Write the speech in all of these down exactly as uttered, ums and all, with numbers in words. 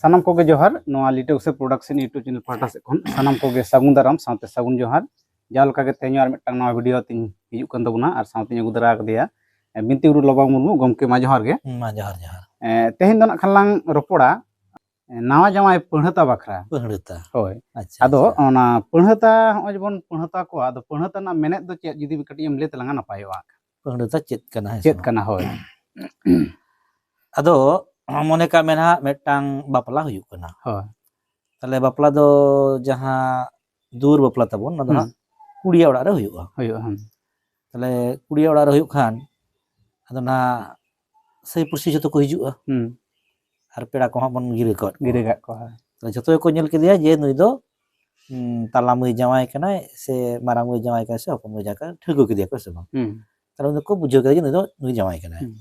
ᱥᱟᱱᱟᱢ ᱠᱚᱜᱮ ᱡᱚᱦᱟᱨ᱾ ᱱᱚᱣᱟ ᱞᱤᱴᱟᱹ ᱜᱚᱥᱮ ᱯᱨᱚᱰᱟᱠᱥᱚᱱ YouTube ᱪᱮᱱᱮᱞ ᱯᱟᱦᱴᱟ ᱥᱮᱫ ᱠᱷᱚᱱ ᱥᱟᱱᱟᱢ ᱠᱚᱜᱮ ᱥᱟᱹᱜᱩᱱ ᱫᱟᱨᱟᱢ ᱥᱟᱶᱛᱮ ᱥᱟᱹᱜᱩᱱ ᱡᱚᱦᱟᱨ᱾ ᱡᱟᱦᱟᱸ ᱞᱮᱠᱟ ᱜᱮ ᱛᱮᱦᱮᱧ ᱟᱨ ᱢᱤᱫᱴᱟᱝ ᱱᱟᱣᱟ ᱵᱷᱤᱰᱤᱭᱳ ᱛᱤᱧ ᱦᱤᱡᱩᱜ ᱠᱟᱱ ᱛᱟᱵᱚᱱᱟ ᱟᱨ ᱥᱟᱶᱛᱮᱧ ᱟᱹᱜᱩ ᱫᱟᱨᱟ ᱟᱠᱟᱫᱮᱭᱟ, ᱮ, ᱵᱤᱱᱛᱤ ᱜᱩᱨᱩ ᱞᱚᱵᱟᱝ ᱢᱩᱨᱢᱩ᱾ ᱜᱚᱢᱠᱮ, ᱢᱟ ᱡᱚᱦᱟᱨ ᱜᱮ᱾ ᱦᱩᱸ, ᱢᱟ ᱡᱚᱦᱟᱨ, ᱡᱚᱦᱟᱨ᱾ ᱮ, ᱛᱮᱦᱮᱧ ᱫᱚ ᱱᱟᱜ ᱠᱷᱟᱱ ᱞᱟᱝ ᱨᱚᱯᱚᱲᱟ, ᱮ, ᱱᱟᱣᱟ ᱡᱟᱶᱟᱭ ᱯᱟᱹᱲᱦᱟᱹᱛᱟ ᱵᱟᱠᱷᱨᱟ᱾ ᱯᱟᱹᱲᱦᱟᱹᱛᱟ᱾ ᱦᱳᱭ᱾ ᱟᱪᱪᱷᱟ, ᱟᱫᱚ ᱟᱪᱪᱷᱟ᱾ ᱚᱱᱟ ᱯᱟᱹᱲᱦᱟᱹᱛᱟ ᱦᱚᱸᱜᱼᱚᱭ ᱡᱮᱵᱚᱱ ᱯᱟᱹᱲᱦᱟᱹᱛᱟ ᱠᱚᱣᱟ, ᱟᱫᱚ ᱯᱟᱹᱲᱦᱟᱹᱛᱟ ᱨᱮᱱᱟᱜ ᱢᱮᱱᱮᱫ ᱫᱚ ᱪᱮᱫ, ᱡᱩᱫᱤ ᱠᱟᱹᱴᱤᱡ ᱮᱢ ᱞᱟᱹᱭ ᱛᱟᱞᱟᱝᱟ ᱱᱟᱯᱟᱭᱚᱜᱼᱟ᱾ ᱯᱟᱹᱲᱦᱟᱹᱛᱟ ᱪᱮᱫ ᱠᱟᱱᱟ, ᱦᱮᱸ ᱥᱮ ᱪᱮᱫ ᱵᱟᱝ? ᱠᱟᱱᱟ? ᱦᱳᱭ᱾ ᱟᱫᱚ ᱢᱚᱱᱮ ᱠᱟᱜ ᱢᱮ ᱱᱟᱦᱟᱜ ᱢᱤᱫᱴᱟᱝ ᱵᱟᱯᱞᱟ ᱦᱩᱭᱩᱜ ᱠᱟᱱᱟ᱾ ᱦᱳᱭ᱾ ᱛᱟᱦᱞᱮ ᱵᱟᱯᱞᱟ ᱫᱚ ᱡᱟᱦᱟᱸ ᱫᱩᱣᱟᱹᱨ ᱵᱟᱯᱞᱟ ᱛᱟᱵᱚᱱ, ᱚᱱᱟ ᱫᱚ ᱦᱩᱸ᱾ ᱦᱟᱸᱜ ᱠᱩᱲᱤᱭᱟᱜ ᱚᱲᱟᱜ ᱨᱮ ᱦᱩᱭᱩᱜᱼᱟ᱾ ᱦᱩᱭᱩᱜᱼᱟ, ᱦᱩᱸ᱾ ᱛᱟᱦᱞᱮ ᱠᱩᱲᱤᱭᱟᱜ ᱚᱲᱟᱜ ᱨᱮ ᱦᱩᱭᱩᱜ ᱠᱷᱟᱱ, ᱟᱫᱚ ᱱᱟᱦᱟᱜ ᱥᱟᱹᱭ ᱯᱩᱲᱥᱤ ᱡᱷᱚᱛᱚ ᱠᱚ ᱦᱤᱡᱩᱜᱼᱟ᱾ ᱦᱩᱸ᱾ ᱟᱨ ᱯᱮᱲᱟ ᱠᱚᱦᱚᱸ ᱵᱚᱱ ᱜᱤᱨᱟᱹ ᱠᱟᱜ ᱠᱚᱣᱟ᱾ ᱜᱤᱨᱟᱹ ᱠᱟᱜ ᱠᱚᱣᱟ, ᱦᱳᱭ᱾ ᱛᱟᱦᱞᱮ ᱡᱷᱚᱛᱚ ᱜᱮᱠᱚ ᱧᱮᱞ ᱠᱮᱫᱮᱭᱟ ᱡᱮ ᱱᱩᱭ ᱫᱚ, ᱩᱸ, ᱛᱟᱞᱟ ᱢᱟᱹᱭ ᱡᱟᱶᱟᱭ ᱠᱟᱱᱟᱭ ᱥᱮ ᱢᱟᱨᱟᱝ ᱢᱟᱹᱭ ᱡᱟᱶᱟᱭ ᱠᱟᱱᱟᱭ ᱥᱮ ᱦᱚᱯᱚᱱ ᱢᱟᱹᱭ ᱡᱟᱶᱟᱭ ᱠᱟᱱᱟᱭ, ᱴᱷᱟᱹᱣᱠᱟᱹ ᱠᱮᱫᱮᱭᱟ ᱠᱚ ᱥᱮ ᱵᱟᱝ? ᱦᱩᱸ᱾ ᱛᱟᱦᱞᱮ ᱩᱱᱤ ᱫᱚᱠᱚ ᱵᱩᱡᱷᱟᱹᱣ ᱠᱮᱫᱟ ᱡᱮ ᱱᱩᱭ ᱫᱚ ᱱᱩᱭ ᱡᱟᱶᱟᱭ ᱠᱟᱱᱟᱭ᱾ ᱦᱩᱸ᱾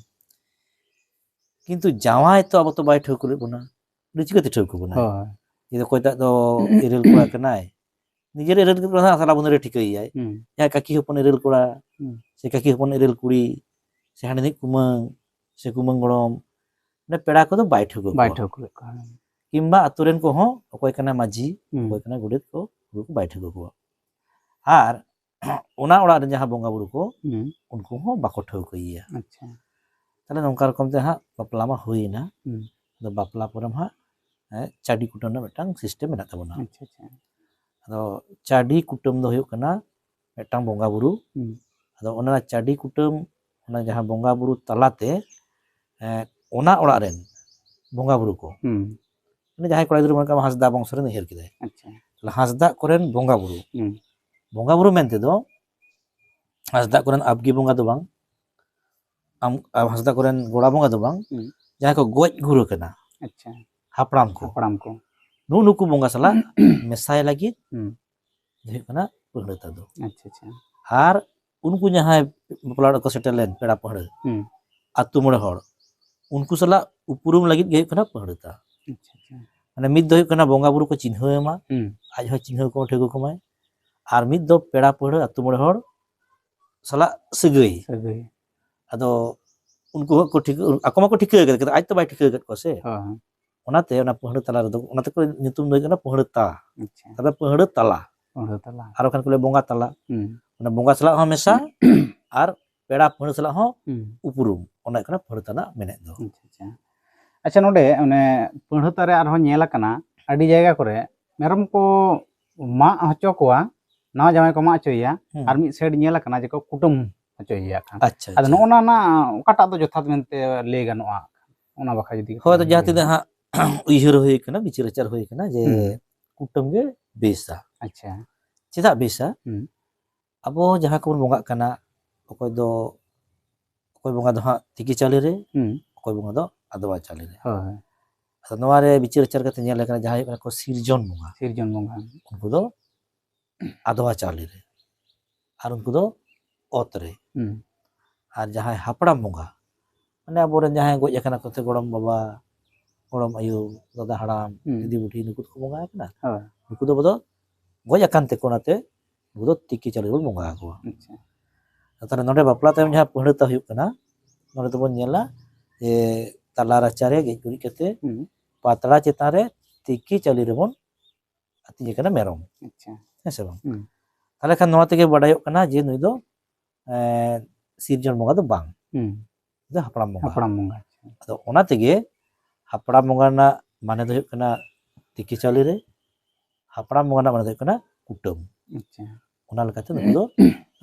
ᱠᱤᱱᱛᱩ ᱡᱟᱶᱟᱭ ᱛᱚ ᱟᱵᱚ ᱛᱚ ᱵᱟᱭ ᱴᱷᱟᱹᱣᱠᱟᱹ ᱞᱮᱫ ᱵᱚᱱᱟ, ᱩᱱᱤ ᱪᱤᱠᱟᱹᱛᱮ ᱴᱷᱟᱹᱣᱠᱟᱹ ᱵᱚᱱᱟᱭ? ᱦᱳᱭ᱾ ᱡᱮ ᱚᱠᱚᱭᱴᱟᱜ ᱫᱚ ᱮᱨᱮᱞ ᱠᱚᱲᱟ ᱠᱟᱱᱟᱭ, ᱱᱤᱡᱮᱨ ᱮᱨᱮᱞ ᱠᱚᱲᱟ ᱥᱟᱞᱟ ᱵᱚᱱ ᱨᱮ ᱴᱷᱤᱠᱟᱹᱭᱮᱭᱟᱭ᱾ ᱦᱩᱸ᱾ ᱡᱟᱦᱟᱸᱭ ᱠᱟᱹᱠᱤ ᱦᱚᱯᱚᱱ ᱮᱨᱮᱞ ᱠᱚᱲᱟ, ᱦᱩᱸ᱾ ᱥᱮ ᱠᱟᱹᱠᱤ ᱦᱚᱯᱚᱱ ᱮᱨᱮᱞ ᱠᱩᱲᱤ, ᱥᱮ ᱦᱟᱸᱰᱮ ᱱᱤᱡ ᱠᱩᱢᱟᱹᱝ, ᱥᱮ ᱠᱩᱢᱟᱹᱝ ᱜᱚᱲᱚᱢ, ᱢᱟᱱᱮ ᱯᱮᱲᱟ ᱠᱚᱫᱚ ᱵᱟᱭ ᱴᱷᱟᱹᱣᱠᱟᱹ ᱵᱟᱭ ᱠᱚᱣᱟ᱾ ᱴᱷᱟᱹᱣᱠᱟᱹ ᱞᱮᱫ ᱠᱚᱣᱟ᱾ ᱠᱤᱝᱵᱟ ᱟᱛᱳ ᱨᱮᱱ ᱠᱚᱦᱚᱸ ᱚᱠᱚᱭ ᱠᱟᱱᱟᱭ ᱢᱟᱹᱡᱷᱤ, ᱦᱩᱸ᱾ ᱚᱠᱚᱭ ᱠᱟᱱᱟᱭ ᱜᱚᱰᱮᱛ ᱠᱚ, ᱩᱱᱠᱩ ᱠᱚ ᱵᱟᱭ ᱴᱷᱟᱹᱣᱠᱟᱹ ᱠᱚᱣᱟ᱾ ᱟᱨ ᱚᱱᱟ ᱚᱲᱟᱜ ᱨᱮ ᱡᱟᱦᱟᱸ ᱵᱚᱸᱜᱟ ᱵᱩᱨᱩ ᱠᱚ, ᱦᱩᱸ᱾ ᱩᱱᱠᱩ ᱦᱚᱸ ᱵᱟᱠᱚ ᱴᱷᱟᱹᱣᱠᱟᱹᱭᱮᱭᱟ᱾ ᱟᱪᱪᱷᱟ᱾ ᱛᱟᱦᱞᱮ ᱱᱚᱝᱠᱟ ᱨᱚᱠᱚᱢ ᱛᱮ ᱦᱟᱸᱜ ᱵᱟᱯᱞᱟ ᱢᱟ ᱦᱩᱭᱮᱱᱟ᱾ ᱦᱩᱸ᱾ ᱟᱫᱚ ᱵᱟᱯᱞᱟ ᱯᱚᱨᱮ ᱢᱟ ᱦᱟᱸᱜ, ᱮ, ᱪᱟᱹᱰᱤ ᱠᱩᱴᱟᱹᱢ ᱨᱮᱱᱟᱜ ᱢᱤᱫᱴᱟᱝ ᱥᱤᱥᱴᱮᱢ ᱢᱮᱱᱟᱜ ᱛᱟᱵᱚᱱᱟ᱾ ᱟᱪᱪᱷᱟ, ᱟᱪᱪᱷᱟ᱾ ᱟᱫᱚ ᱪᱟᱹᱰᱤ ᱠᱩᱴᱟᱹᱢ ᱫᱚ ᱦᱩᱭᱩᱜ ᱠᱟᱱᱟ ᱢᱤᱫᱴᱟᱝ ᱵᱚᱸᱜᱟ ᱵᱩᱨᱩ᱾ ᱦᱩᱸ᱾ ᱟᱫᱚ ᱚᱱᱟ ᱪᱟᱹᱰᱤ ᱠᱩᱴᱟᱹᱢ, ᱚᱱᱟ ᱡᱟᱦᱟᱸ ᱵᱚᱸᱜᱟ ᱵᱩᱨᱩ ᱛᱟᱞᱟᱛᱮ, ᱮ, ᱚᱱᱟ ᱚᱲᱟᱜ ᱨᱮᱱ ᱵᱚᱸᱜᱟ ᱵᱩᱨᱩ ᱠᱚ, ᱦᱩᱸ᱾ ᱢᱟᱱᱮ ᱡᱟᱦᱟᱸᱭ ᱠᱚᱲᱟ ᱜᱤᱫᱽᱨᱟᱹ ᱢᱚᱱᱮ ᱠᱟᱜ ᱢᱮ ᱦᱟᱸᱥᱫᱟ ᱵᱚᱝᱥᱚ ᱨᱮᱱ ᱩᱭᱦᱟᱹᱨ ᱠᱮᱫᱟᱭ᱾ ᱟᱪᱪᱷᱟ᱾ ᱛᱟᱦᱞᱮ ᱦᱟᱸᱥᱫᱟ ᱠᱚᱨᱮᱱ ᱵᱚᱸᱜᱟ ᱵᱩᱨᱩ, ᱦᱩᱸ᱾ ᱵᱚᱸᱜᱟ ᱵᱩᱨᱩ ᱢᱮᱱᱛᱮ ᱫᱚ ᱦᱟᱸᱥᱫᱟ ᱠᱚᱨᱮᱱ ᱟᱵᱜᱤ ᱵᱚᱸᱜᱟ ᱫᱚ ᱵᱟᱝ, ᱟᱢ, ᱟᱢ ᱦᱟᱸᱥᱫᱟ ᱠᱚᱨᱮᱱ ᱜᱚᱲᱟ ᱵᱚᱸᱜᱟ ᱫᱚ ᱵᱟᱝ, ᱦᱩᱸ᱾ ᱡᱟᱦᱟᱸᱭ ᱠᱚ ᱜᱚᱡ ᱜᱩᱨ ᱟᱠᱟᱱᱟ, ᱟᱪᱪᱷᱟ᱾ ᱦᱟᱯᱲᱟᱢ ᱠᱚ, ᱦᱟᱯᱲᱟᱢ ᱠᱚ᱾ ᱱᱩᱜᱼᱩ ᱱᱩᱠᱩ ᱵᱚᱸᱜᱟ ᱥᱟᱞᱟᱜ ᱢᱮᱥᱟᱭ ᱞᱟᱹᱜᱤᱫ ᱦᱩᱸ᱾ ᱫᱚ ᱦᱩᱭᱩᱜ ᱠᱟᱱᱟ ᱯᱟᱹᱲᱦᱟᱹᱛᱟ ᱫᱚ᱾ ᱟᱪᱪᱷᱟ, ᱟᱪᱪᱷᱟ᱾ ᱟᱨ ᱩᱱᱠᱩ ᱡᱟᱦᱟᱸᱭ ᱵᱟᱯᱞᱟ ᱚᱲᱟᱜ ᱠᱚ ᱥᱮᱴᱮᱨ ᱞᱮᱱ ᱯᱮᱲᱟ ᱯᱟᱹᱲᱦᱟᱹ, ᱦᱩᱸ᱾ ᱟᱛᱳ ᱢᱚᱬᱮ ᱦᱚᱲ, ᱩᱱᱠᱩ ᱥᱟᱞᱟᱜ ᱩᱯᱨᱩᱢ ᱞᱟᱹᱜᱤᱫ ᱜᱮ ᱦᱩᱭᱩᱜ ᱠᱟᱱᱟ ᱯᱟᱹᱲᱦᱟᱹᱛᱟ᱾ ᱟᱪᱪᱷᱟ, ᱟᱪᱪᱷᱟ᱾ ᱢᱟᱱᱮ ᱢᱤᱫ ᱫᱚ ᱦᱩᱭᱩᱜ ᱠᱟᱱᱟ ᱵᱚᱸᱜᱟ ᱵᱩᱨᱩ ᱠᱚ ᱪᱤᱱᱦᱟᱹᱣ ᱮᱢᱟ, ᱦᱩᱸ᱾ ᱟᱡ ᱦᱚᱸ ᱪᱤᱱᱦᱟᱹᱣ ᱠᱚ ᱴᱷᱟᱹᱣᱠᱟᱹ ᱠᱚᱢᱟᱭ, ᱟᱨ ᱢᱤᱫ ᱫᱚ ᱯᱮᱲᱟ ᱯᱟᱹᱲᱦᱟᱹ ᱟᱛᱳ ᱢᱚᱬᱮ ᱦᱚᱲ ᱥᱟᱞᱟᱜ ᱥᱟᱹᱜᱟᱹᱭ᱾ ᱥᱟᱹᱜᱟᱹᱭ᱾ ᱟᱫᱚ ᱩᱱᱠᱩ ᱦᱚᱸ ᱠᱚ ᱴᱷᱤᱠᱟᱹ, ᱟᱠᱚ ᱢᱟᱠᱚ ᱴᱷᱤᱠᱟᱹ ᱟᱠᱟᱫᱟ, ᱟᱡ ᱛᱚ ᱵᱟᱭ ᱴᱷᱤᱠᱟᱹ ᱟᱠᱟᱫ ᱠᱚᱣᱟ ᱥᱮ᱾ ᱦᱳᱭ, ᱦᱳᱭ᱾ ᱚᱱᱟᱛᱮ ᱚᱱᱟ ᱯᱟᱹᱦᱲᱟᱹ ᱛᱟᱞᱟ ᱨᱮᱫᱚ, ᱚᱱᱟᱛᱮ ᱠᱚ ᱧᱩᱛᱩᱢ ᱫᱚ ᱦᱩᱭᱩᱜ ᱠᱟᱱᱟ ᱯᱟᱹᱦᱲᱟᱹ ᱛᱟ᱾ ᱟᱪᱪᱷᱟ᱾ ᱛᱟᱦᱞᱮ ᱯᱟᱹᱦᱲᱟᱹ ᱛᱟᱞᱟ᱾ ᱯᱟᱹᱦᱲᱟᱹ ᱛᱟᱞᱟ᱾ ᱟᱨ ᱵᱟᱠᱷᱟᱱ ᱠᱚ ᱞᱟᱹᱭᱟ ᱵᱚᱸᱜᱟ ᱛᱟᱞᱟ᱾ ᱦᱩᱸ᱾ ᱚᱱᱟ ᱵᱚᱸᱜᱟ ᱥᱟᱞᱟᱜ ᱦᱚᱸ ᱢᱮᱥᱟ ᱟᱨ ᱯᱮᱲᱟ ᱯᱟᱹᱦᱲᱟᱹ ᱥᱟᱞᱟᱜ ᱦᱚᱸ ᱦᱩᱸ᱾ ᱩᱯᱨᱩᱢ, ᱚᱱᱟ ᱦᱩᱭᱩᱜ ᱠᱟᱱᱟ ᱯᱟᱹᱦᱲᱟᱹ ᱛᱟ ᱨᱮᱱᱟᱜ ᱢᱮᱱᱮᱫ ᱫᱚ᱾ ᱟᱪᱪᱷᱟ, ᱟᱪᱪᱷᱟ᱾ ᱟᱪᱪᱷᱟ, ᱱᱚᱰᱮ ᱚᱱᱮ ᱯᱟᱹᱦᱲᱟᱹ ᱛᱟ ᱨᱮ ᱟᱨᱦᱚᱸ ᱧᱮᱞ ᱟᱠᱟᱱᱟ, ᱟᱹᱰᱤ ᱡᱟᱭᱜᱟ ᱠᱚᱨᱮ ᱢᱮᱨᱚᱢ ᱠᱚ ᱢᱟᱜ ᱦᱚᱪᱚ ᱠᱚᱣᱟ, ᱱᱟᱣᱟ ᱡᱟᱶᱟᱭ ᱠᱚ ᱢᱟᱜ ᱦᱚᱪᱚᱭᱮᱭᱟ, ᱦᱩᱸ᱾ ᱟᱨ ᱢᱤᱫ ᱥᱟᱭᱤᱰ ᱧᱮᱞ ᱟᱠᱟᱱᱟ ᱡᱮ ᱠᱚ ᱠᱩᱴᱟᱹᱢ ᱦᱚᱪᱚᱭᱮᱭᱟ ᱠᱷᱟᱱ᱾ ᱟᱪᱪᱷᱟ, ᱟᱫᱚ ᱟᱪᱪᱷᱟ᱾ ᱱᱚᱜᱼᱚ ᱱᱟ ᱨᱮᱱᱟᱜ ᱚᱠᱟᱴᱟᱜ ᱫᱚ ᱡᱚᱛᱷᱟᱛ ᱢᱮᱱᱛᱮ ᱞᱟᱹᱭ ᱜᱟᱱᱚᱜᱼᱟ? ᱚᱱᱟ ᱵᱟᱠᱷᱨᱟ ᱡᱩᱫᱤ ᱠᱟᱹᱴᱤᱡ ᱦᱳᱭ, ᱟᱫᱚ ᱵᱮᱱ ᱡᱟᱦᱟᱸ ᱞᱟᱹᱭ ᱛᱤᱱᱟᱹᱜ ᱠᱷᱟᱱ᱾ ᱦᱟᱸᱜ ᱩᱭᱦᱟᱹᱨ ᱦᱩᱭ ᱠᱟᱱᱟ, ᱵᱤᱪᱟᱹᱨ ᱟᱪᱟᱨ ᱦᱩᱭ ᱠᱟᱱᱟ ᱡᱮ ᱦᱩᱸ᱾ ᱠᱩᱴᱟᱹᱢ ᱜᱮ ᱵᱮᱥᱟ᱾ ᱟᱪᱪᱷᱟ᱾ ᱪᱮᱫᱟᱜ ᱵᱮᱥᱟ? ᱦᱩᱸ᱾ ᱟᱵᱚ ᱡᱟᱦᱟᱸ ᱠᱚᱵᱚᱱ ᱵᱚᱸᱜᱟᱜ ᱠᱟᱱᱟ, ᱚᱠᱚᱭ ᱫᱚ, ᱚᱠᱚᱭ ᱵᱚᱸᱜᱟ ᱫᱚ ᱦᱟᱸᱜ ᱛᱤᱠᱤ ᱪᱟᱣᱞᱮ ᱨᱮ, ᱦᱩᱸ᱾ ᱚᱠᱚᱭ ᱵᱚᱸᱜᱟ ᱫᱚ ᱟᱫᱣᱟ ᱪᱟᱣᱞᱮ ᱨᱮ᱾ ᱦᱳᱭ᱾ ᱟᱫᱚ ᱱᱚᱣᱟ ᱨᱮ ᱵᱤᱪᱟᱹᱨ ᱟᱪᱟᱨ ᱠᱟᱛᱮ ᱧᱮᱞ ᱞᱮᱠᱷᱟᱱ ᱡᱟᱦᱟᱸᱭ ᱦᱩᱭᱩᱜ ᱠᱟᱱᱟ ᱠᱚ ᱥᱤᱨᱡᱚᱱ ᱵᱚᱸᱜᱟ, ᱥᱤᱨᱡᱚᱱ ᱵᱚᱸᱜᱟ᱾ ᱩᱱᱠᱩ ᱫᱚ ᱟᱫᱣᱟ ᱪᱟᱣᱞᱮ ᱨᱮ, ᱟᱨ ᱩᱱᱠᱩ ᱫᱚ ᱚᱛ ᱨᱮ᱾ ᱦᱩᱸ᱾ ᱟᱨ ᱡᱟᱦᱟᱸᱭ ᱦᱟᱯᱲᱟᱢ ᱵᱚᱸᱜᱟ, ᱢᱟᱱᱮ ᱟᱵᱚᱨᱮᱱ ᱡᱟᱦᱟᱸᱭ ᱜᱚᱡ ᱟᱠᱟᱱᱟ ᱠᱚ, ᱥᱮ ᱜᱚᱲᱚᱢ ᱵᱟᱵᱟ, ᱜᱚᱲᱚᱢ ᱟᱭᱳ, ᱫᱟᱫᱟ ᱦᱟᱲᱟᱢ, ᱦᱩᱸ᱾ ᱫᱤᱫᱤ ᱵᱩᱰᱷᱤ, ᱱᱩᱠᱩ ᱫᱚᱠᱚ ᱵᱚᱸᱜᱟ ᱟᱠᱟᱱᱟ᱾ ᱦᱳᱭ᱾ ᱱᱩᱠᱩ ᱫᱚ ᱟᱵᱚ ᱫᱚ ᱜᱚᱡ ᱟᱠᱟᱱ ᱛᱮᱠᱚ, ᱚᱱᱟᱛᱮ ᱱᱩᱠᱩ ᱫᱚ ᱛᱤᱠᱤ ᱪᱟᱣᱞᱮ ᱵᱚᱱ ᱵᱚᱸᱜᱟ ᱟᱠᱚᱣᱟ᱾ ᱟᱪᱪᱷᱟ᱾ ᱛᱟᱦᱞᱮ ᱱᱚᱰᱮ ᱵᱟᱯᱞᱟ ᱛᱟᱭᱚᱢ ᱡᱟᱦᱟᱸ ᱯᱟᱹᱦᱲᱟᱹ ᱛᱟ ᱦᱩᱭᱩᱜ ᱠᱟᱱᱟ, ᱱᱚᱰᱮ ᱫᱚᱵᱚᱱ ᱧᱮᱞᱟ ᱡᱮ ᱛᱟᱞᱟ ᱨᱟᱪᱟ ᱨᱮ ᱜᱮᱡ ᱜᱩᱨᱤᱡ ᱠᱟᱛᱮ ᱦᱩᱸ᱾ ᱯᱟᱛᱲᱟ ᱪᱮᱛᱟᱱ ᱨᱮ ᱛᱤᱠᱤ ᱪᱟᱣᱞᱮ ᱨᱮᱵᱚᱱ ᱟᱹᱛᱤᱧᱮ ᱠᱟᱱᱟ ᱢᱮᱨᱚᱢ, ᱟᱪᱪᱷᱟ᱾ ᱦᱮᱸ ᱥᱮ ᱵᱟᱝ? ᱦᱩᱸ᱾ ᱛᱟᱦᱞᱮ ᱠᱷᱟᱱ ᱱᱚᱣᱟ ᱛᱮᱜᱮ ᱵᱟᱰᱟᱭᱚᱜ ᱠᱟᱱᱟ ᱡᱮ ᱱᱩᱭ ᱫᱚ, ᱮᱸ, ᱥᱤᱨᱡᱚᱱ ᱵᱚᱸᱜᱟ ᱫᱚ ᱵᱟᱝ, ᱦᱩᱸ᱾ ᱱᱩᱭ ᱫᱚ ᱦᱟᱯᱲᱟᱢ ᱵᱚᱸᱜᱟ᱾ ᱦᱟᱯᱲᱟᱢ ᱵᱚᱸᱜᱟ᱾ ᱟᱪᱪᱷᱟ᱾ ᱟᱫᱚ ᱚᱱᱟ ᱛᱮᱜᱮ ᱦᱟᱯᱲᱟᱢ ᱵᱚᱸᱜᱟ ᱨᱮᱱᱟᱜ ᱢᱟᱱᱮ ᱫᱚ ᱦᱩᱭᱩᱜ ᱠᱟᱱᱟ ᱛᱤᱠᱤ ᱪᱟᱣᱞᱮ ᱨᱮ, ᱦᱟᱯᱲᱟᱢ ᱵᱚᱸᱜᱟ ᱨᱮᱱᱟᱜ ᱢᱟᱱᱮ ᱫᱚ ᱦᱩᱭᱩᱜ ᱠᱟᱱᱟ ᱠᱩᱴᱟᱹᱢ᱾ ᱟᱪᱪᱷᱟ᱾ ᱚᱱᱟ ᱞᱮᱠᱟᱛᱮ ᱱᱩᱠᱩ ᱫᱚ,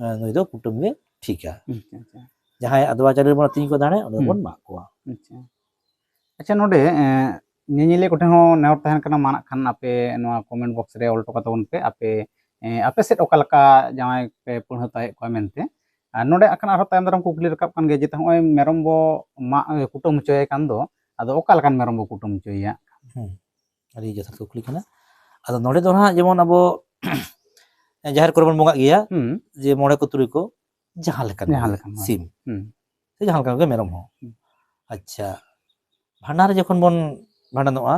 ᱮᱸ, ᱱᱩᱭ ᱫᱚ ᱠᱩᱴᱟᱹᱢ ᱜᱮ ᱴᱷᱤᱠᱟ᱾ ᱟᱪᱪᱷᱟ, ᱟᱪᱪᱷᱟ᱾ ᱡᱟᱦᱟᱸᱭ ᱟᱫᱣᱟ ᱪᱟᱣᱞᱮ ᱨᱮᱵᱚᱱ ᱟᱹᱛᱤᱧ ᱠᱚ ᱫᱟᱲᱮ, ᱚᱸᱰᱮ ᱦᱩᱸ᱾ ᱵᱚᱱ ᱢᱟᱜ ᱠᱚᱣᱟ᱾ ᱟᱪᱪᱷᱟ᱾ ᱟᱪᱪᱷᱟ, ᱱᱚᱰᱮ, ᱮᱸ, ᱧᱮᱧᱮᱞᱤᱭᱟᱹ ᱠᱚᱴᱷᱮᱱ ᱦᱚᱸ ᱱᱮᱦᱚᱨ ᱛᱟᱦᱮᱱ ᱠᱟᱱᱟ, ᱢᱟ ᱱᱟᱜ ᱠᱷᱟᱱ ᱟᱯᱮ ᱱᱚᱣᱟ comment box ᱨᱮ ᱚᱞ ᱦᱚᱴᱚ ᱠᱟᱛᱟ ᱵᱚᱱ ᱯᱮ, ᱟᱯᱮ, ᱮᱸ, ᱟᱯᱮ ᱥᱮᱫ ᱚᱠᱟ ᱞᱮᱠᱟ ᱡᱟᱶᱟᱭ ᱯᱮ ᱯᱟᱹᱲᱦᱟᱹ ᱛᱟᱦᱮᱸᱫ ᱠᱚᱣᱟ ᱢᱮᱱᱛᱮ᱾ ᱟᱨ ᱱᱚᱰᱮ ᱟᱠᱷᱟᱱ ᱟᱨᱦᱚᱸ ᱛᱟᱭᱚᱢ ᱫᱟᱨᱟᱢ ᱠᱩᱠᱞᱤ ᱨᱟᱠᱟᱵ ᱠᱟᱱ ᱜᱮᱭᱟ ᱡᱮ, ᱱᱚᱜᱼᱚᱭ ᱢᱮᱨᱚᱢ ᱵᱚ ᱢᱟᱜ, ᱠᱩᱴᱟᱹᱢ ᱦᱚᱪᱚᱭᱮ ᱠᱟᱱ ᱫᱚ, ᱟᱫᱚ ᱚᱠᱟ ᱞᱮᱠᱟᱱ ᱢᱮᱨᱚᱢ ᱵᱚ ᱠᱩᱴᱟᱹᱢ ᱦᱚᱪᱚᱭᱮᱭᱟ? ᱦᱩᱸ, ᱟᱹᱰᱤ ᱡᱚᱛᱷᱟᱛ ᱠᱩᱠᱞᱤ ᱠᱟᱱᱟ᱾ ᱟᱫᱚ ᱱᱚᱰᱮ ᱫᱚ ᱦᱟᱸᱜ ᱡᱮᱢᱚᱱ ᱟᱵᱚ ᱡᱟᱦᱮᱨ ᱠᱚᱨᱮ ᱵᱚᱱ ᱵᱚᱸᱜᱟᱜ ᱜᱮᱭᱟ, ᱦᱩᱸ᱾ ᱡᱮ ᱢᱚᱬᱮ ᱠᱚ ᱛᱩᱨᱩᱭ ᱠᱚ, ᱡᱟᱦᱟᱸ ᱞᱮᱠᱟᱱ ᱡᱟᱦᱟᱸ ᱜᱮ ᱞᱮᱠᱟᱱ ᱢᱟ᱾ ᱥᱤᱢ, ᱦᱩᱸ᱾ ᱥᱮ ᱡᱟᱦᱟᱸ ᱞᱮᱠᱟᱱ ᱜᱮ ᱢᱮᱨᱚᱢ ᱦᱚᱸ᱾ ᱦᱩᱸ᱾ ᱟᱪᱪᱷᱟ, ᱵᱷᱟᱸᱰᱟᱱ ᱨᱮ ᱡᱚᱠᱷᱚᱱ ᱵᱚᱱ ᱵᱷᱟᱸᱰᱟᱱᱚᱜᱼᱟ,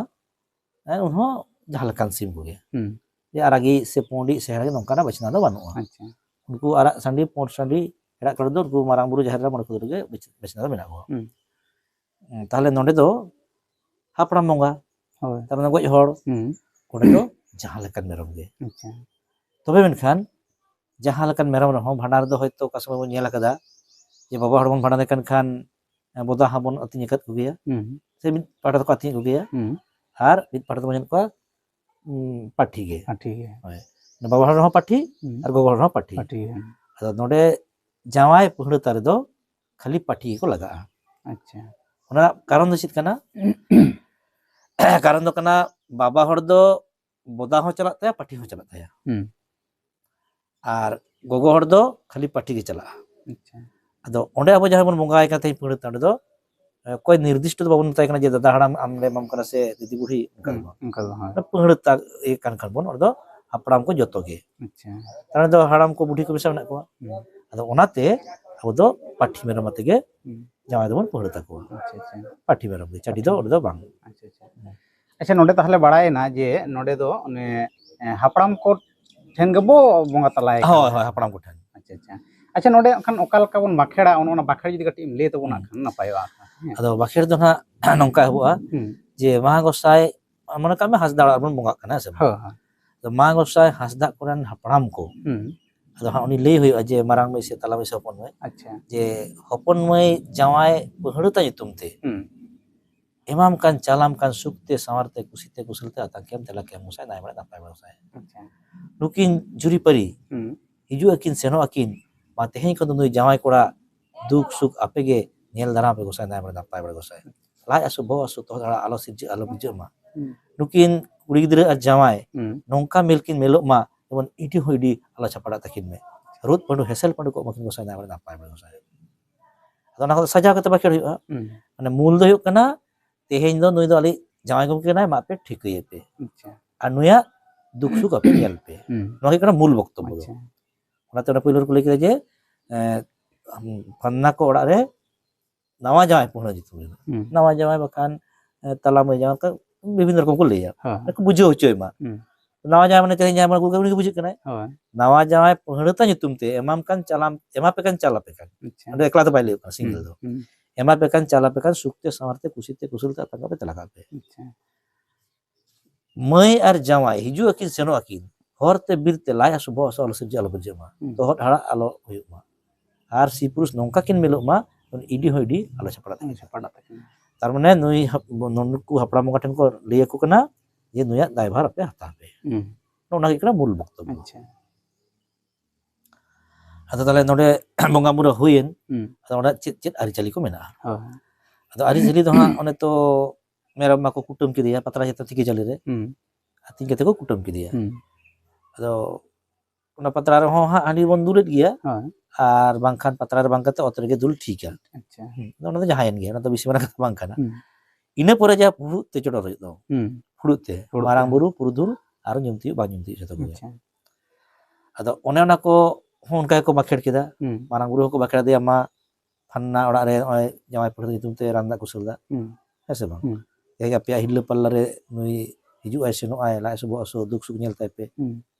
ᱦᱮᱸ, ᱩᱱᱦᱚᱸ ᱡᱟᱦᱟᱸ ᱞᱮᱠᱟᱱ ᱥᱤᱢ ᱠᱚᱜᱮ᱾ ᱦᱩᱸ᱾ ᱡᱮ ᱟᱨᱟᱜᱤᱡ ᱥᱮ ᱯᱩᱸᱰᱤᱡ ᱥᱮ ᱦᱮᱲᱟᱜ, ᱱᱚᱝᱠᱟᱱᱟᱜ ᱵᱟᱪᱷᱱᱟᱣ ᱫᱚ ᱵᱟᱹᱱᱩᱜᱼᱟ᱾ ᱟᱪᱪᱷᱟ᱾ ᱩᱱᱠᱩ ᱟᱨᱟᱜ ᱥᱟᱺᱰᱤ, ᱯᱩᱸᱰ ᱥᱟᱺᱰᱤ, ᱦᱮᱲᱟᱜ ᱠᱟᱰᱟ ᱫᱚ ᱩᱱᱠᱩ ᱢᱟᱨᱟᱝ ᱵᱩᱨᱩ ᱡᱟᱦᱮᱨ ᱮᱨᱟ ᱢᱚᱬᱮ ᱠᱚ ᱛᱩᱨᱩᱭ ᱜᱮ ᱵᱟᱪ-, ᱵᱟᱪᱷᱱᱟᱣ ᱫᱚ ᱢᱮᱱᱟᱜ ᱠᱚᱣᱟ᱾ ᱦᱩᱸ᱾ ᱦᱩᱸ, ᱛᱟᱦᱞᱮ ᱱᱚᱰᱮ ᱫᱚ ᱦᱟᱯᱲᱟᱢ ᱵᱚᱸᱜᱟ, ᱦᱳᱭ᱾ ᱛᱟᱨ ᱢᱟᱱᱮ ᱜᱚᱡ ᱦᱚᱲ, ᱦᱩᱸ᱾ ᱚᱸᱰᱮ ᱫᱚ ᱡᱟᱦᱟᱸ ᱞᱮᱠᱟᱱ ᱢᱮᱨᱚᱢ ᱜᱮ᱾ ᱟᱪᱪᱷᱟ᱾ ᱛᱚᱵᱮ ᱢᱮᱱᱠᱷᱟᱱ ᱡᱟᱦᱟᱸ ᱞᱮᱠᱟᱱ ᱢᱮᱨᱚᱢ ᱨᱮᱦᱚᱸ ᱵᱷᱟᱸᱰᱟᱱ ᱨᱮᱫᱚ ᱦᱚᱭᱛᱳ ᱚᱠᱟ ᱥᱚᱢᱚᱭ ᱵᱚᱱ ᱧᱮᱞ ᱟᱠᱟᱫᱟ ᱡᱮ ᱵᱟᱵᱟ ᱦᱚᱲ ᱵᱚᱱ ᱵᱷᱟᱸᱰᱟᱱ ᱮ ᱠᱟᱱ ᱠᱷᱟᱱ ᱵᱚᱫᱟ ᱦᱚᱸ ᱵᱚᱱ ᱟᱹᱛᱤᱧ ᱟᱠᱟᱫ ᱠᱚᱜᱮᱭᱟ, ᱦᱩᱸ᱾ ᱥᱮ ᱢᱤᱫ ᱯᱟᱦᱴᱟ ᱫᱚᱠᱚ ᱟᱹᱛᱤᱧ ᱠᱚᱜᱮᱭᱟ, ᱦᱩᱸ᱾ ᱟᱨ ᱢᱤᱫ ᱯᱟᱦᱴᱟ ᱫᱚᱵᱚᱱ ᱧᱮᱞ ᱠᱚᱣᱟ ᱩᱸ, ᱯᱟᱹᱴᱷᱤ ᱜᱮ᱾ ᱦᱮᱸ, ᱴᱷᱤᱠ ᱜᱮᱭᱟ᱾ ᱦᱳᱭ᱾ ᱵᱟᱵᱟ ᱦᱚᱲ ᱨᱮᱦᱚᱸ ᱯᱟᱹᱴᱷᱤ ᱦᱩᱸ᱾ ᱟᱨ ᱜᱚᱜᱚ ᱦᱚᱲ ᱨᱮᱦᱚᱸ ᱯᱟᱹᱴᱷᱤ᱾ ᱯᱟᱹᱴᱷᱤ ᱜᱮ, ᱦᱮᱸ᱾ ᱟᱫᱚ ᱱᱚᱰᱮ ᱡᱟᱶᱟᱭ ᱯᱟᱹᱦᱲᱟᱹᱛᱟ ᱨᱮᱫᱚ ᱠᱷᱟᱹᱞᱤ ᱯᱟᱹᱴᱷᱤ ᱜᱮᱠᱚ ᱞᱟᱜᱟᱜᱼᱟ᱾ ᱟᱪᱪᱷᱟ᱾ ᱚᱱᱟ ᱨᱮᱱᱟᱜ ᱠᱟᱨᱚᱱ ᱫᱚ ᱪᱮᱫ ᱠᱟᱱᱟ? ᱠᱟᱨᱚᱱ ᱫᱚ ᱠᱟᱱᱟ, ᱵᱟᱵᱟ ᱦᱚᱲ ᱫᱚ ᱵᱚᱫᱟ ᱦᱚᱸ ᱪᱟᱞᱟᱜ ᱛᱟᱭᱟ, ᱯᱟᱹᱴᱷᱤ ᱦᱚᱸ ᱪᱟᱞᱟᱜ ᱛᱟᱭᱟ᱾ ᱦᱩᱸ᱾ ᱟᱨ ᱜᱚᱜᱚ ᱦᱚᱲ ᱫᱚ ᱠᱷᱟᱹᱞᱤ ᱯᱟᱹᱴᱷᱤ ᱜᱮ ᱪᱟᱞᱟᱜᱼᱟ᱾ ᱟᱪᱪᱷᱟ᱾ ᱟᱫᱚ ᱚᱸᱰᱮ ᱟᱵᱚ ᱡᱟᱦᱟᱸᱭ ᱵᱚᱱ ᱵᱚᱸᱜᱟᱭ ᱠᱟᱱ ᱛᱟᱦᱮᱸᱫ ᱯᱟᱹᱦᱲᱟᱹᱛᱟ, ᱚᱸᱰᱮ ᱫᱚ ᱚᱠᱚᱭ ᱱᱤᱨᱫᱤᱥᱴᱚ ᱫᱚ ᱵᱟᱵᱚᱱ ᱢᱮᱛᱟᱭ ᱠᱟᱱᱟ ᱡᱮ ᱫᱟᱫᱟ ᱦᱟᱲᱟᱢ ᱟᱢ ᱞᱮ ᱮᱢᱟᱢ ᱠᱟᱱᱟ ᱥᱮ ᱫᱤᱫᱤ ᱵᱩᱲᱦᱤ, ᱚᱱᱠᱟ ᱫᱚ ᱦᱩᱸ, ᱵᱟᱝ᱾ ᱚᱱᱠᱟ ᱫᱚ ᱵᱟᱝ, ᱦᱳᱭ᱾ ᱯᱟᱹᱦᱲᱟᱹᱛᱟ ᱤᱭᱟᱹ ᱠᱟᱱ ᱠᱷᱟᱱ ᱵᱚᱱ, ᱚᱸᱰᱮ ᱫᱚ ᱦᱟᱯᱲᱟᱢ ᱠᱚ ᱡᱚᱛᱚ ᱜᱮ᱾ ᱟᱪᱪᱷᱟ᱾ ᱛᱟᱦᱚᱞᱮ ᱫᱚ ᱦᱟᱲᱟᱢ ᱠᱚ ᱵᱩᱰᱷᱤ ᱠᱚ ᱢᱮᱥᱟ ᱢᱮᱱᱟᱜ ᱠᱚᱣᱟ᱾ ᱦᱩᱸ᱾ ᱟᱫᱚ ᱚᱱᱟᱛᱮ ᱟᱵᱚ ᱫᱚ ᱯᱟᱹᱴᱷᱤ ᱢᱮᱨᱚᱢ ᱟᱛᱮ ᱜᱮ ᱦᱩᱸ᱾ ᱡᱟᱶᱟᱭ ᱫᱚᱵᱚᱱ ᱯᱟᱹᱦᱲᱟᱹᱛᱟ ᱠᱚᱣᱟ᱾ ᱟᱪᱪᱷᱟ, ᱟᱪᱪᱷᱟ᱾ ᱯᱟᱹᱴᱷᱤ ᱢᱮᱨᱚᱢ ᱜᱮ, ᱪᱟᱹᱰᱤ ᱫᱚ ᱚᱸᱰᱮ ᱫᱚ ᱵᱟᱝ᱾ ᱟᱪᱪᱷᱟ, ᱟᱪᱪᱷᱟ᱾ ᱟᱪᱪᱷᱟ, ᱱᱚᱰᱮ ᱛᱟᱦᱚᱞᱮ ᱵᱟᱲᱟᱭᱮᱱᱟ ᱡᱮ ᱱᱚᱰᱮ ᱫᱚ ᱚᱱᱮ, ᱮ, ᱦᱟᱯᱲᱟᱢ ᱠᱚ ᱴᱷᱮᱱ ᱜᱮᱵᱚ ᱵᱚᱸᱜᱟ ᱛᱟᱞᱟᱭ ᱠᱟᱱᱟ᱾ ᱦᱳᱭ, ᱦᱳᱭ, ᱦᱟᱯᱲᱟᱢ ᱠᱚᱴᱷᱮᱱ᱾ ᱟᱪᱪᱷᱟ, ᱟᱪᱪᱷᱟ᱾ ᱟᱪᱪᱷᱟ, ᱱᱚᱰᱮ ᱠᱷᱟᱱ ᱚᱠᱟ ᱞᱮᱠᱟ ᱵᱚᱱ ᱵᱟᱸᱠᱷᱮᱲᱟ, ᱚᱱᱟ, ᱚᱱᱟ ᱵᱟᱸᱠᱷᱮᱲ ᱡᱩᱫᱤ ᱠᱟᱹᱴᱤᱡ ᱮᱢ ᱞᱟᱹᱭ ᱛᱟᱵᱚᱱᱟ ᱦᱩᱸ᱾ ᱠᱷᱟᱱ ᱱᱟᱯᱟᱭᱚᱜᱼᱟ᱾ ᱦᱮᱸ᱾ ᱟᱫᱚ ᱵᱟᱸᱠᱷᱮᱲ ᱫᱚ ᱱᱟᱦᱟᱜ ᱱᱚᱝᱠᱟ ᱮᱦᱚᱵᱚᱜᱼᱟ ᱦᱩᱸ᱾ ᱡᱮ ᱢᱟ ᱜᱚᱸᱥᱟᱭ, ᱢᱚᱱᱮ ᱠᱟᱜ ᱢᱮ ᱦᱟᱸᱥᱫᱟ ᱚᱲᱟᱜ ᱨᱮᱵᱚᱱ ᱵᱚᱸᱜᱟᱜ ᱠᱟᱱᱟ, ᱦᱮᱸ ᱥᱮ ᱵᱟᱝ? ᱦᱳᱭ, ᱦᱳᱭ᱾ ᱟᱫᱚ ᱢᱟ ᱜᱚᱸᱥᱟᱭ ᱦᱟᱸᱥᱫᱟ ᱠᱚᱨᱮᱱ ᱦᱟᱯᱲᱟᱢ ᱠᱚ, ᱦᱩᱸ᱾ ᱟᱫᱚ ᱦᱟᱸᱜ ᱩᱱᱤ ᱞᱟᱹᱭ ᱦᱩᱭᱩᱜᱼᱟ ᱡᱮ ᱢᱟᱨᱟᱝ ᱢᱟᱹᱭ ᱥᱮ ᱛᱟᱞᱟ ᱢᱟᱹᱭ ᱥᱮ ᱦᱚᱯᱚᱱ ᱢᱟᱹᱭ, ᱟᱪᱪᱷᱟ᱾ ᱡᱮ ᱦᱚᱯᱚᱱ ᱢᱟᱹᱭ ᱡᱟᱶᱟᱭ ᱯᱟᱹᱦᱲᱟᱹᱛᱟ ᱧᱩᱛᱩᱢ ᱛᱮ ᱦᱩᱸ᱾ ᱮᱢᱟᱢ ᱠᱟᱱ ᱪᱟᱞᱟᱢ ᱠᱟᱱ ᱥᱩᱠ ᱛᱮ ᱥᱟᱶᱟᱨ ᱛᱮ ᱠᱩᱥᱤ ᱛᱮ ᱠᱩᱥᱟᱹᱞ ᱛᱮ ᱟᱛᱟᱝ ᱠᱮᱭᱟᱢ ᱫᱮᱞᱟ ᱠᱮᱭᱟᱢ ᱜᱚᱸᱥᱟᱭ ᱱᱟᱭ ᱵᱟᱲᱮ ᱱᱟᱯᱟᱭ ᱵᱟᱲᱮ ᱜᱚᱸᱥᱟᱭ᱾ ᱟᱪᱪᱷᱟ᱾ ᱱᱩᱠᱤᱱ ᱡᱩᱨᱤᱯᱟᱹᱨᱤ ᱦᱩᱸ᱾ ᱦᱤᱡᱩᱜ ᱟᱹᱠᱤᱱ ᱥᱮᱱᱚᱜ ᱟᱹᱠᱤᱱ, ᱢᱟ ᱛᱮᱦᱮᱧ ᱠᱷᱚᱱ ᱫᱚ ᱱᱩᱭ ᱡᱟᱶᱟᱭ ᱠᱚᱲᱟ ᱫᱩᱠ ᱥᱩᱠ ᱟᱯᱮ ᱜᱮ ᱧᱮᱞ ᱫᱟᱨᱟᱢ ᱯᱮ ᱜᱚᱸᱥᱟᱭ ᱱᱟᱭ ᱵᱟᱲᱮ ᱱᱟᱯᱟᱭ ᱵᱟᱲᱮ ᱜᱚᱸᱥᱟᱭ᱾ ᱞᱟᱡ ᱦᱟᱹᱥᱩ ᱵᱚᱦᱚᱜ ᱦᱟᱹᱥᱩ ᱛᱚᱦᱚᱫ ᱦᱟᱲᱟᱜ ᱟᱞᱚ ᱥᱤᱨᱡᱟᱹᱜ, ᱟᱞᱚ ᱵᱩᱡᱷᱟᱹᱜ ᱢᱟ᱾ ᱦᱩᱸ᱾ ᱱᱩᱠᱤᱱ ᱠᱩᱲᱤ ᱜᱤᱫᱽᱨᱟᱹ ᱟᱨ ᱡᱟᱶᱟᱭ ᱦᱩᱸ᱾ ᱱᱚᱝᱠᱟ ᱢᱮᱞ ᱠᱤᱱ ᱢᱮᱞᱚᱜ ᱢᱟ, ᱡᱮᱢᱚᱱ ᱤᱰᱤ ᱦᱚᱸ ᱤᱰᱤ ᱟᱞᱚ ᱪᱷᱟᱯᱟᱰᱟᱜ ᱛᱟᱹᱠᱤᱱ ᱢᱮ᱾ ᱨᱩᱫ ᱯᱟᱹᱰᱩ ᱦᱮᱸᱥᱮᱞ ᱯᱟᱹᱰᱩ ᱠᱚᱜ ᱢᱟᱹᱠᱤᱱ ᱜᱚᱸᱥᱟᱭ ᱱᱟᱭ ᱵᱟᱲᱮ ᱱᱟᱯᱟᱭ ᱵᱟᱲᱮ ᱜᱚᱸᱥᱟᱭ᱾ ᱟᱫᱚ ᱚᱱᱟ ᱠᱚᱫᱚ ᱥᱟᱡᱟᱣ ᱠᱟᱛᱮ ᱵᱟᱸᱠᱷᱮᱲ ᱦᱩᱭᱩᱜᱼᱟ᱾ ᱦᱩᱸ᱾ ᱢᱟᱱᱮ ᱢᱩᱞ ᱫᱚ ᱦᱩᱭᱩᱜ ᱠᱟᱱᱟ ᱛᱮᱦᱮᱧ ᱫᱚ ᱱᱩᱭ ᱫᱚ ᱟᱞᱮ ᱡᱟᱶᱟᱭ ᱜᱚᱢᱠᱮ ᱠᱟᱱᱟᱭ, ᱢᱟ ᱯᱮ ᱴᱷᱤᱠᱟᱹᱭᱮ ᱯᱮ᱾ ᱟᱪᱪᱷᱟ᱾ ᱟᱨ ᱱᱩᱭᱟᱜ ᱫᱩᱠ ᱥᱩᱠ ᱟᱯᱮ ᱧᱮᱞ ᱯᱮ᱾ ᱦᱩᱸ᱾ ᱱᱚᱣᱟ ᱜᱮ ᱠᱟᱱᱟ ᱢᱩᱞ ᱵᱚᱠᱛᱚᱵᱵᱚ ᱫᱚ᱾ ᱟᱪᱪᱷᱟ᱾ ᱚᱱᱟᱛᱮ ᱚᱱᱟ ᱯᱳᱭᱞᱳ ᱨᱮᱠᱚ ᱞᱟᱹᱭ ᱠᱮᱫᱟ ᱡᱮ, ᱮᱸ, ᱯᱷᱟᱱᱱᱟ ᱠᱚ ᱚᱲᱟᱜ ᱨᱮ ᱱᱟᱣᱟ ᱡᱟᱶᱟᱭ ᱯᱟᱹᱦᱲᱟᱹ ᱧᱩᱛᱩᱢ ᱨᱮᱱᱟᱜ᱾ ᱦᱩᱸ᱾ ᱱᱟᱣᱟ ᱡᱟᱶᱟᱭ ᱵᱟᱠᱷᱟᱱ, ᱮᱸ, ᱛᱟᱞᱟ ᱢᱟᱹᱭ ᱡᱟᱶᱟᱭ, ᱚᱱᱠᱟ ᱵᱤᱵᱷᱤᱱᱱᱚ ᱨᱚᱠᱚᱢ ᱠᱚ ᱞᱟᱹᱭᱟ᱾ ᱦᱮᱸ᱾ ᱟᱨ ᱠᱚ ᱵᱩᱡᱷᱟᱹᱣ ᱦᱚᱪᱚᱭ ᱢᱟ᱾ ᱦᱩᱸ᱾ ᱱᱟᱣᱟ ᱡᱟᱶᱟᱭ ᱢᱟᱱᱮ ᱛᱮᱦᱮᱧ ᱡᱟᱦᱟᱸᱭ ᱵᱚᱱ ᱟᱹᱜᱩ ᱠᱮᱫᱮ ᱩᱱᱤ ᱜᱮ ᱵᱩᱡᱷᱟᱹᱜ ᱠᱟᱱᱟᱭ᱾ ᱦᱳᱭ᱾ ᱱᱟᱣᱟ ᱡᱟᱶᱟᱭ ᱯᱟᱹᱦᱲᱟᱹᱛᱟ ᱧᱩᱛᱩᱢ ᱛᱮ ᱮᱢᱟᱢ ᱠᱟᱱ ᱪᱟᱞᱟᱢ, ᱮᱢᱟ ᱯᱮ ᱠᱟᱱ ᱪᱟᱞ ᱟᱯᱮ ᱠᱟᱱ᱾ ᱟᱪᱪᱷᱟ᱾ ᱚᱸᱰᱮ ᱮᱠᱞᱟ ᱫᱚ ᱵᱟᱭ ᱞᱟᱹᱭᱚᱜ ᱠᱟᱱᱟ, single ᱦᱩᱸ, ᱫᱚ᱾ ᱦᱩᱸ᱾ ᱮᱢᱟ ᱯᱮ ᱠᱟᱱ, ᱪᱟᱞᱟ ᱯᱮ ᱠᱟᱱ, ᱥᱩᱠ ᱛᱮ, ᱥᱟᱶᱟᱨ ᱛᱮ, ᱠᱩᱥᱤ ᱛᱮ, ᱠᱩᱥᱟᱹᱞ ᱛᱮ ᱟᱛᱟᱝ ᱠᱟᱛᱮ ᱪᱟᱞᱟᱜ ᱠᱟᱱ ᱯᱮ᱾ ᱟᱪᱪᱷᱟ᱾ ᱢᱟᱹᱭ ᱟᱨ ᱡᱟᱶᱟᱭ ᱦᱤᱡᱩᱜ ᱟᱹᱠᱤᱱ, ᱥᱮᱱᱚᱜ ᱟᱹᱠᱤᱱ, ᱦᱚᱨ ᱛᱮ ᱵᱤᱨ ᱛᱮ ᱞᱟᱡ ᱦᱟᱹᱥᱩ, ᱵᱚᱦᱚᱜ ᱦᱟᱹᱥᱩ ᱟᱞᱚ ᱥᱤᱨᱡᱟᱹ, ᱟᱞᱚ ᱵᱤᱨᱡᱟᱹᱜ ᱢᱟ᱾ ᱦᱩᱸ᱾ ᱛᱚᱦᱚᱫ ᱦᱟᱲᱟᱜ ᱟᱞᱚ ᱦᱩᱭᱩᱜ ᱢᱟ᱾ ᱟᱨ ᱥᱤ ᱯᱩᱨᱩᱥ ᱱᱚᱝᱠᱟ ᱠᱤᱱ ᱢᱤᱞᱚᱜ ᱢᱟ, ᱩᱱᱤ ᱤᱰᱤ ᱦᱚᱸ ᱤᱰᱤ ᱟᱞᱚ ᱪᱷᱟᱯᱲᱟᱜ ᱛᱟᱹᱠᱤᱱ᱾ ᱟᱞᱚ ᱪᱷᱟᱯᱲᱟᱜ ᱛᱟᱹᱠᱤᱱ᱾ ᱛᱟᱨ ᱢᱟᱱᱮ ᱱᱩᱭ ᱦᱟᱯ-, ᱱᱩᱠᱩ ᱦᱟᱯᱲᱟᱢ ᱵᱚᱸᱜᱟ ᱴᱷᱮᱱ ᱠᱚ ᱞᱟᱹᱭ ᱟᱠᱚ ᱠᱟᱱᱟ ᱡᱮ ᱱᱩᱭᱟᱜ ᱫᱟᱭᱵᱷᱟᱨ ᱟᱯᱮ ᱦᱟᱛᱟᱣ ᱯᱮ᱾ ᱦᱩᱸ᱾ ᱱᱚᱜᱼᱚ ᱱᱚᱣᱟ ᱜᱮ ᱠᱟᱱᱟ ᱢᱩᱞ ᱵᱚᱠᱛᱚᱵᱵᱚ᱾ ᱟᱪᱪᱷᱟ᱾ ᱟᱫᱚ ᱛᱟᱦᱞᱮ ᱱᱚᱰᱮ ᱵᱚᱸᱜᱟ ᱵᱩᱨᱩ ᱦᱩᱭᱮᱱ, ᱦᱩᱸ᱾ ᱟᱫᱚ ᱚᱸᱰᱮ ᱪᱮᱫ ᱪᱮᱫ ᱟᱹᱨᱤᱪᱟᱹᱞᱤ ᱠᱚ ᱢᱮᱱᱟᱜᱼᱟ? ᱦᱳᱭ᱾ ᱟᱫᱚ ᱟᱹᱨᱤᱪᱟᱹᱞᱤ ᱫᱚ ᱦᱟᱸᱜ ᱚᱱᱮ ᱛᱚ ᱢᱮᱨᱚᱢ ᱢᱟᱠᱚ ᱠᱩᱴᱟᱹᱢ ᱠᱮᱫᱮᱭᱟ, ᱯᱟᱛᱲᱟ ᱪᱮᱛᱟᱱ ᱛᱤᱠᱤ ᱡᱟᱹᱞᱤ ᱨᱮ ᱦᱩᱸ᱾ ᱟᱹᱛᱤᱧ ᱠᱟᱛᱮ ᱠᱚ ᱠᱩᱴᱟᱹᱢ ᱠᱮᱫᱮᱭᱟ᱾ ᱦᱩᱸ᱾ ᱟᱫᱚ ᱚᱱᱟ ᱯᱟᱛᱲᱟ ᱨᱮᱦᱚᱸ ᱦᱟᱸᱜ ᱦᱟᱺᱰᱤ ᱵᱚᱱ ᱫᱩᱞᱮᱫ ᱜᱮᱭᱟ, ᱦᱳᱭ᱾ ᱟᱨ ᱵᱟᱝᱠᱷᱟᱱ ᱯᱟᱛᱲᱟ ᱨᱮ ᱵᱟᱝ ᱠᱟᱛᱮ ᱚᱛ ᱨᱮᱜᱮ ᱫᱩᱞ ᱴᱷᱤᱠᱟ᱾ ᱟᱪᱪᱷᱟ᱾ ᱦᱩᱸ᱾ ᱚᱱᱟ ᱫᱚ ᱡᱟᱦᱟᱸᱭᱮᱱ ᱜᱮ, ᱚᱱᱟ ᱫᱚ ᱵᱮᱥᱤ ᱢᱟᱨᱟᱝ ᱠᱟᱛᱷᱟ ᱵᱟᱝ ᱠᱟᱱᱟ᱾ ᱦᱩᱸ᱾ ᱤᱱᱟᱹ ᱯᱚᱨᱮ ᱡᱟᱦᱟᱸ ᱯᱷᱩᱲᱩᱜ ᱛᱮ ᱪᱚᱰᱚᱨ ᱦᱩᱭᱩᱜ ᱫᱚ, ᱦᱩᱸ᱾ ᱯᱷᱩᱲᱩᱜ ᱛᱮ, ᱯᱷᱩᱲᱩᱜ ᱛᱮ, ᱢᱟᱨᱟᱝ ᱦᱮᱸ᱾ ᱵᱩᱨᱩ, ᱯᱩᱨᱩᱫᱷᱩᱞ ᱟᱨ ᱧᱩᱢ ᱛᱤᱭᱳᱜ ᱵᱟᱝ ᱧᱩᱢ ᱛᱤᱭᱳᱜ ᱡᱷᱚᱛᱚ ᱠᱚᱜᱮ᱾ ᱟᱪᱪᱷᱟ᱾ ᱟᱫᱚ ᱚᱱᱮ ᱚᱱᱟ ᱠᱚ ᱦᱚᱸ ᱚᱱᱠᱟ ᱜᱮᱠᱚ ᱵᱟᱠᱷᱮᱲ ᱠᱮᱫᱟ᱾ ᱦᱩᱸ᱾ ᱢᱟᱨᱟᱝ ᱵᱩᱨᱩ ᱦᱚᱸᱠᱚ ᱵᱟᱠᱷᱮᱲ ᱟᱫᱮᱭᱟ, ᱢᱟ ᱯᱷᱟᱱᱱᱟ ᱚᱲᱟᱜ ᱨᱮ ᱱᱚᱜᱼᱚᱭ ᱡᱟᱶᱟᱭ ᱯᱟᱹᱲᱦᱟᱹ ᱧᱩᱛᱩᱢ ᱛᱮ ᱨᱟᱱ ᱫᱟᱜ ᱠᱚ ᱥᱩᱨ ᱫᱟ᱾ ᱦᱩᱸ᱾ ᱦᱮᱸ ᱥᱮ ᱵᱟᱝ? ᱦᱩᱸ᱾ ᱡᱟᱦᱟᱸᱭ ᱟᱯᱮᱭᱟᱜ ᱦᱤᱨᱞᱟᱹ ᱯᱟᱞᱞᱟ ᱨᱮ ᱱᱩᱭ ᱦᱤᱡᱩᱜ ᱟᱭ ᱥᱮᱱᱚᱜ ᱟᱭ, ᱞᱟᱡ ᱦᱟᱹᱥᱩ ᱵᱚᱦᱚᱜ ᱦᱟᱹᱥᱩ ᱫᱩᱠ ᱥᱩᱠ ᱧᱮᱞ ᱛᱟᱭ ᱯᱮ᱾ ᱦᱩᱸ᱾